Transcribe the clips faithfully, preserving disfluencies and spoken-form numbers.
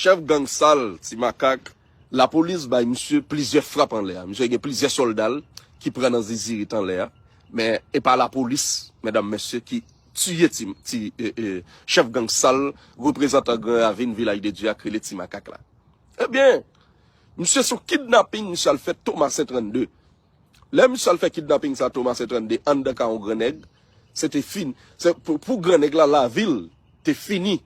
Chèf gang sal, Ti Makak, lapolis bay misye plizyè frap anlè a. Misye gen plizyè sòlda l ki pran nan zizirit anlè a. Men e pa lapolis, medam, mesye, ki tiye ti, ti, e, e, chèf gang sal, reprezantan Gran Ravin, Vilaj de Dye a, k rele Ti Makak la. Ebyen, misye sou kidnaping, misye al fè Tomasen trannde. Lè misye al fè kidnaping sa, Tomasen trannde, anndan kay yon gran nèg, se te fin. Se pou, pou gran nèg la, lavi l te fini.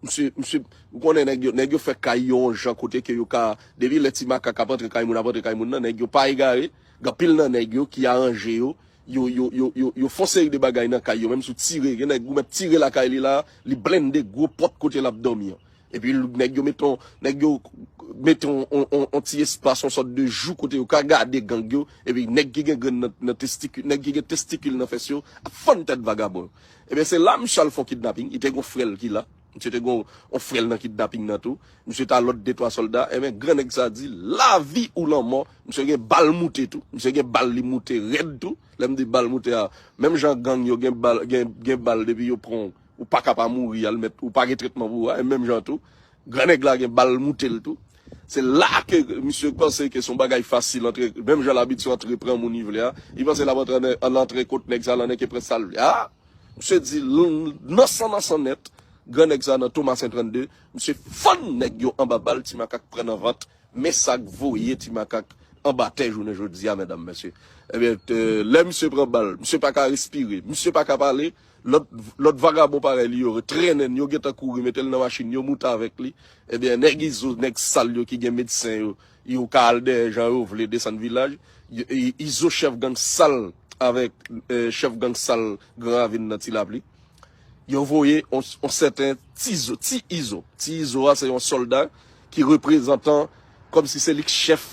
Misye, misye, ou konnen nèg yo, nèg yo fè kay yo yon jan kote ke yo ka, depi lè Ti Makak ap antre kay moun, ap antre kay moun nan, nèg yo pa egare, gen anpil nan nèg yo ki aranje yo, yo, yo, yo, yo, yo fè yon seri de bagay nan kay yo, menm si w tire, gen nèg ou mèt tire lakay li la, li blende gwo pòt kote l ap dòmi an. Epi nèg yo mete yon, nèg yo mete yon, yon, yon, yon ti espas, yon sòt de jou kote yo ka gade gang yo, epi nèg ki gen grenn nan, nan testikil, nèg ki gen testikil nan fès yo, ap fann tèt vagabon yo. Ebyen, se la misye al fè yon kidnaping, li te gen yon frè l ki la, misye te gen yon, yon frè l nan kidnaping nan tou, misye ta lòd de twa sòlda, ebyen, gran nèg sa di, lavi ou lanmò, misye gen bal moute tou, misye gen bal li moute rèd tou, lè m di bal moute a, menm jan gang yo gen bal, gen, gen bal depi yo pran w, ou pa ka pa mouri, al mèt, ou pa gen tretman pou ou a, e menm jan tou, gran nèg la gen bal moute l tou. Se la ke misye panse ke se yon bagay fasil antre, menm jan l abitye antre pran moun li vle a, li panse l ap antre, antre kot nèg sa la, nèg ki pran sa l vle a. Misye di l-, nan san, nan san nèt, gran nèg sa nan Tomasen trannde, misye fann nèg yo anba bal, Ti Makak pran nan vant, men sa k voye Ti Makak anba tè jounen jodi a, medam, mesye. Ebyen, te, lè misye pran bal, misye pa ka respire, misye pa ka pale, lòt, lòt vagabon parèy li yo trennen l, yo gentan kouri, mete l nan machin, yo moute avèk li. Ebyen, nèg Izo, nèg sal yo ki gen medsen yo, yo ka al dèyè jan yo vle desann vilaj. Yo, I-, Izo chèf gang sal avèk, eh, chèf gang sal Gran Ravin nan Ti Lapli. Yo voye on, on sèten Ti Izo, Ti Izo. Ti Izo a se yon sòlda ki reprezantan, kòmsi se li k chèf,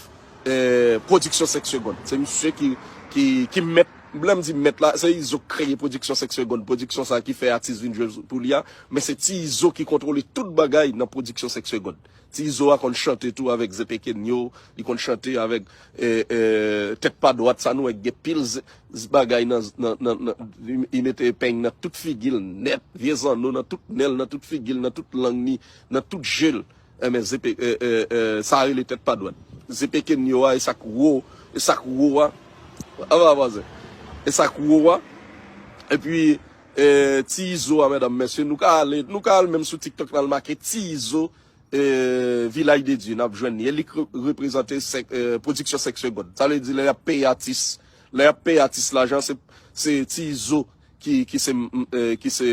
eh, pwodiksyon Senk Segonn. Se misye ki, ki, ki mèt, lè m di mèt la, se Izo k kreye pwodiksyon Senk Segonn. Pwodiksyon sa ki fè atis vin jwe pou li a, men se Ti Izo ki kontwole tout bagay nan pwodiksyon Senk Segonn. Ti Izo a konn chante tou avèk Zepekenyo, li konn chante avèk, eh, eh, Tèt Pa Dwat, sa nou wè gen pil z-, z-, bagay nan, nan, nan, nan, li, li mete peny nan tout figi l nèt, vye zanno nan tout nen l, nan tout figi l, nan tout lang li, nan tout je l. Enben, Zepe, eh, eh, eh, sa rele Tèt Pa Dwat. Zepekenyo a, e sa k wo, e sa k wo a, ava, ava, e sa k wo a, epi, eh, Ti Izo a, medam, mesye, nou ka ale, nou ka al menm sou TikTok, n al make Ti Izo, eh, Vilaj de Dye, n ap jwenn li. E li k re-, reprezante senk, eh, pwodiksyon Senk Segonn. Sa vle di, lè y ap peye atis, lè y ap peye atis lajan, se, se Ti Izo ki, ki se, mm, eh, ki se,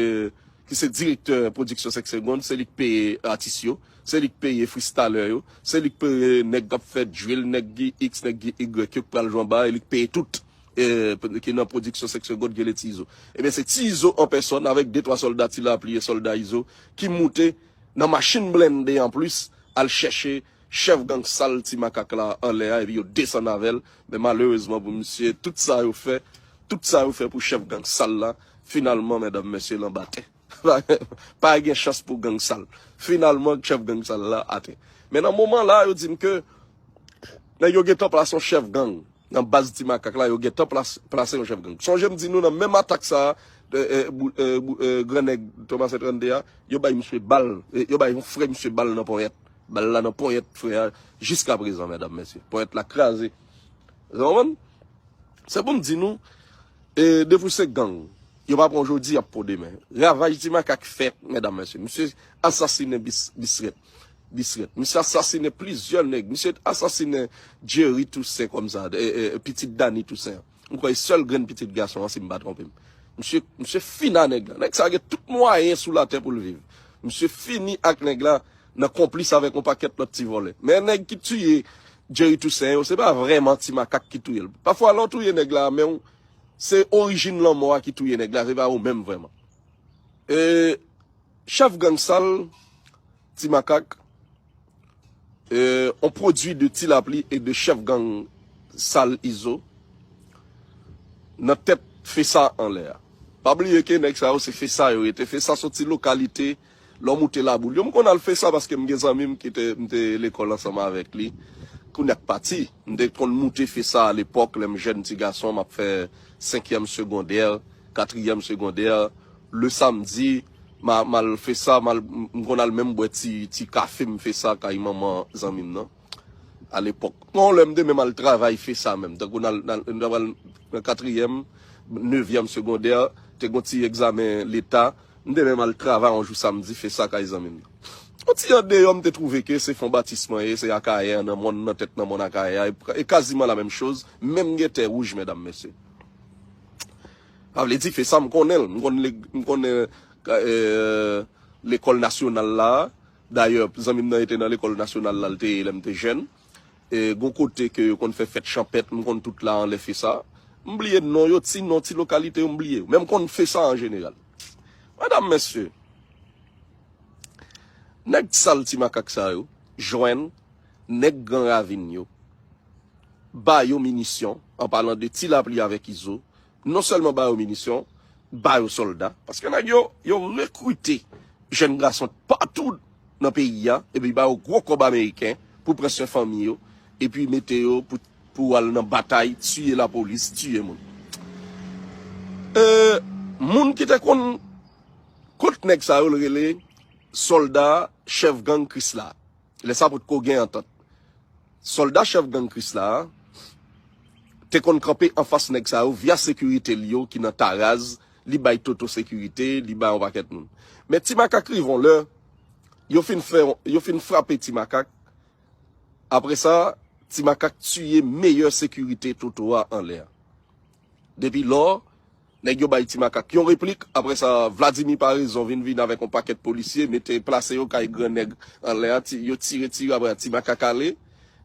ki se direktè pwodiksyon Senk Segonn, se li k peye atis yo, se li k peye freestyler yo, se li k peye nèg k ap fè drill, nèg ki X, nèg ki Y, yo k pral jwe anba, e li k peye tout, eh, ki nan pwodiksyon Senk Segonn, ki rele Ti Izo. Ebyen, se Ti Izo an pèsòn, avèk de twa sòlda Ti Lapli e sòlda Izo, ki moute nan machin blende anplis, al chèche chèf gang sal Ti Makak la anlè a, epi yo desann avè l. Men malerezman pou misye, tout sa yo fè, tout sa yo fè pou chèf gang sal la, finalman, medam, mesye, l anba tè. Pa gen chans pou gang sal. Finalman, chèf gang sal la atè. Men nan moman la, yo di m ke nèg yo gentan plase yon chèf gang nan baz Ti Makak la, yo gentan plas-, plase yon chèf gang. Sonje m di nou nan menm atak sa a, e, e, bou-, e, bou-, e, gran nèg Tomasen trannde a, yo bay misye bal, e, yo bay yon frè misye bal nan ponyèt. Bal la nan ponyèt frè a, jiskaprezan, medam, mesye. Ponyèt la kraze. Ou konprann? Se pou m di nou, e, depi w se gang, yo pa pran w jodi, y ap pran w demen. Ravaj Ti Makak fèt, medam, mesye. Misye asasinen Bis-, Bisrèt. Bisrèt. Misye asasinen plizyè nèg. Misye asasinen Jerry Toussaint kòmsa, e, e, pitit Dany Toussaint an. M kwè e sèl grenn pitit gason an, si m pa twonpe m. Misye, misye fini ak nèg la. Nèg sa gen tout mwayen sou latè pou l viv. Misye fini ak nèg la nan konplis avèk yon pakèt lòt ti vòlè. Men nèg ki tiye Jerry Toussaint yo, se pa vrèman Ti Makak ki touye l. Pafwa, lè w touye nèg la, men w, se orijin lanmò a ki touye nèg la, se pa ou menm vrèman. E, chèf gang sal, Ti Makak, e, on pwodui de Ti Lapli e de chèf gang sal Izo, nan tèt FESA anlè a. Pa bliye ke nèg sa yo se FESA yo rete. FESA se yon ti lokalite, lè w moute Laboul. Yo, m konn al FESA paske m gen zanmi m ki te, m te lekòl ansanm avèk li. Kounye a k pati, m te konn moute FESA alepòk, lè m jèn ti gason, m ap fè senkyèm segondè, katriyèm segondè. Le samdi, M a, m al fè sa, m al, m konn al menm bwè ti, ti kafe, m fè sa kay manman zanmi m nan. Alepòk. Gon lè m te menm al travay fè sa menm. Tankou nan, nan, nan, nan katriyèm, nevyèm segondè, te gon ti egzamen leta. M te menm al travay yon jou samdi fè sa kay zanmi m nan. Yon ti andeyò, m te twouve ke se fon batisman ye, se Akayè, nan mòn, nan tèt nan mòn Akayè a, e, e kaziman la menm choz, menm gen tè wouj, medam, mesye. Sa vle di, fè sa, m konnen l, m konnen, m konnen, eh, lekòl nasyonal la. Dayè, zanmi m nan te nan lekòl nasyonal la, l te ye lè m te jèn. E, gon kote ke yo konn fè fèt chanpèt, m konn tout la anlè fè sa. M bliye non yo, ti non, ti lokalite yo, m bliye yo. Men m konn fè sa an jeneral. Medam, mesye, nèg sal ti makak sa yo, jwenn nèg Gran Ravin yo, ba yo minisyon, an palan de Ti Lapli avèk Izo, non sèlman ba yo minisyon, ba yo sòlda, paske nèg yo, yo rekrite jèn gason patou nan peyi a, epi ba yo gwo kòb ameriken pou pran swen fanmi yo, epi mete yo pou, pou al nan batay, tiye lapolis, tiye moun. E, moun ki te konn, kot nèg sa yo l rele sòlda chèf gang Krisla. Lè sa potko gen antant. Sòlda chèf gang Krisla a te konn kanpe anfas nèg sa yo via sekirite li yo ki nan Taraz, li bay Toto sekirite, li bay yon pakèt moun. Men Ti Makak rive yon lè, yo fin fè, yo fin frape Ti Makak. Apre sa, Ti Makak tiye meyè sekirite Toto a anlè a. Depi lò, nèg yo bay Ti Makak yon replik. Apre sa, Vladimir Paraison vin vin avèk yon pakèt polisye, mete plase yo kay gran nèg anlè a, ti, yo tire, tire, apre Ti Makak ale.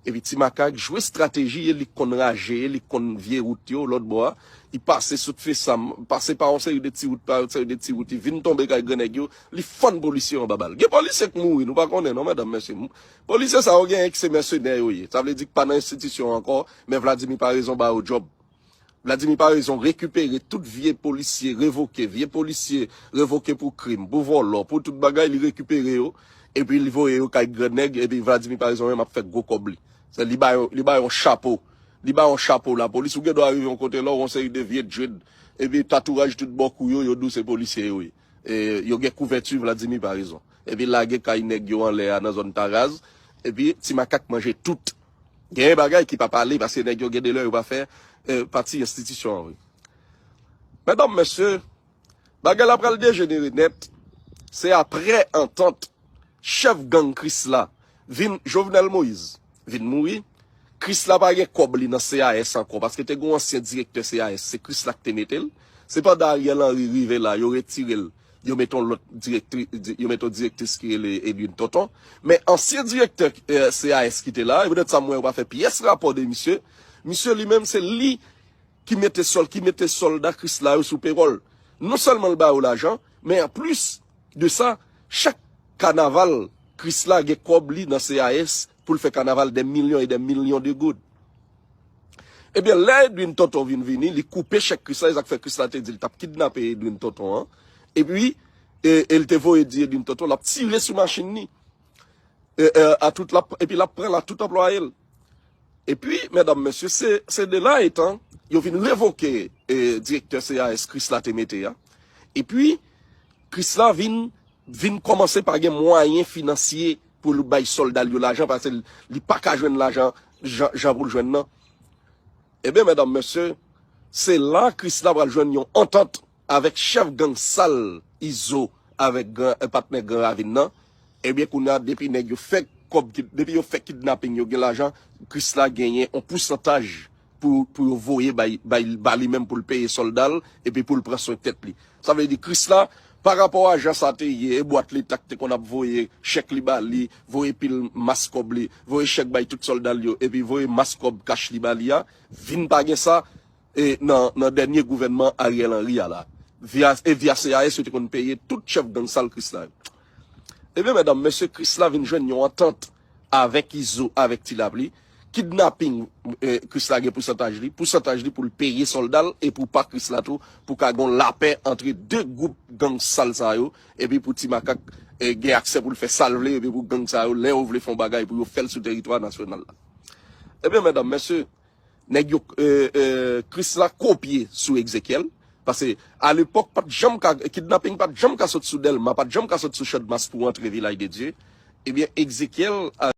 Epi Ti Makak jwe estrateji e li konn raje, e li konn vye wout yo, lòt bò a. Li pase sot Fesam, pase pa yon seri de ti wout, pa yon seri de ti wout, li vin tonbe kay gran nèg yo, li fann polisye yo anba bal. Gen polisye k mouri, nou pa konnen non, medam, mesye. Polisye sa yo gen, se mèsenè yo ye. Sa vle di k pa nan enstitisyon ankò, men Vladimir Paraison ba yo djòb. Vladimir Paraison rekipere tout vye polisye revoke, vye polisye revoke pou krim, pou vòlò, pou tout bagay, li rekipere yo, epi li voye yo kay gran nèg, epi Vladimir Paraison menm ap fè gwo kòb li. Se li ba yo, li ba yo yon chapo. Li ba yo yon chapo lapolis, ou gen dwa rive yon kote la, ou yon seri de vye dread, epi tatouaj tout bò kou yo, yo di w se polisye yo ye. E, yo gen kouvèti Vladimir Paraison. Epi lage kay nèg yo anlè a nan zòn Taraz, epi Ti Makak manje tout. Gen bagay ki pa pale, paske nèg yo gen de lè yo pa fè, eh, pati enstitisyon an vre. Medam, mesye, bagay la pral dejenere nèt. Se aprè antant chèf gang Krisla vin Jovenel Moïse vin mouri. Krisla pa gen kòb li nan C A S ankò, paske te gen yon ansyen direktè C A S, se Krisla ki te mete l. Se pandan Ariel Henry rive la, yo retire l, yo mete yon lòt direktri, di- yo mete yon direktris ki rele Edwin Tonton. Men ansyen direktè, eh, C A S ki te la, e poutèt sa m wè yo pa fè pyès rapò de misye. Misye li menm, se li ki mete sòl, ki mete sòlda Krisla yo sou pewòl. Non sèlman l ba yo lajan, men anplis de sa, chak kanaval Krisla gen kòb li nan C A S pou l fè kanaval dè milyon e dè milyon de goud. Ebyen, lè Edwin Tonton vin vini, li koupe chèk Krisla, e sa k fè Krisla te di l t ap kidnape Edwin Tonton an. Epi, e, e l te voye di Edwin Tonton l ap tire sou machin li. E, e, a tout l ap, epi l ap pran l a tout anplwaye l. Epi, medam, mesye, se, se de la etan, yo vin revoke, e, direktè C A S Krisla te mete a. Epi, Krisla vin, vin kòmanse pa gen mwayen finansye pou l bay sòlda l yo lajan, paske l- li pa ka jwenn lajan jan, jan pou l jwenn nan. Ebyen, medam, mesye, se la Krisla pral jwenn yon antant avèk chèf gang sal Izo avèk gran, eh, patnè Gran Ravin nan. Ebyen, kounye a, depi nèg yo fè kòb, depi yo fè kidnaping, yo gen lajan, Krisla genyen yon pousantaj pou, pou yo voye bay, bay, ba li menm pou l peye sòlda l, epi pou l pran swen tèt li. Sa vle di, Krisla, pa rapò a jan sa te ye, e bwat leta k te konn ap voye chèk li ba li, voye pil mas kòb li, voye chèk bay tout sòlda l yo, epi voye mas kòb kach li ba li a, vin pa gen sa, e nan, nan dènye gouvènman Ariel Henry a la. Via, e via C A S, yo te konn peye tout chèf gang sal Krisla yo. Ebyen, medam, mesye, Krisla vin jwenn yon antant avèk Izo, avèk Ti Lapli. Kidnaping, e, Krisla gen pousantaj li. Pousantaj li pou l peye sòlda l e pou pa Krisla tou, pou ka gon lapè antre de gwoup gang sal sa yo. Epi pou Ti Makak, e, gen aksè pou l fè sa l vle, epi pou gang sa yo, lè yo vle fè yon bagay, pou yo fè l sou teritwa nasyonal la. Ebyen, medam, mesye, nèg yo, e, e, Krisla kopye sou Egzekyèl, Paske alepòk, pa t janm ka, kidnaping pa t janm ka sot sou Dèlma, pa t janm ka sot sou Channmas pou antre Vilaj de Dye. Ebyen, Ezekyèl, a,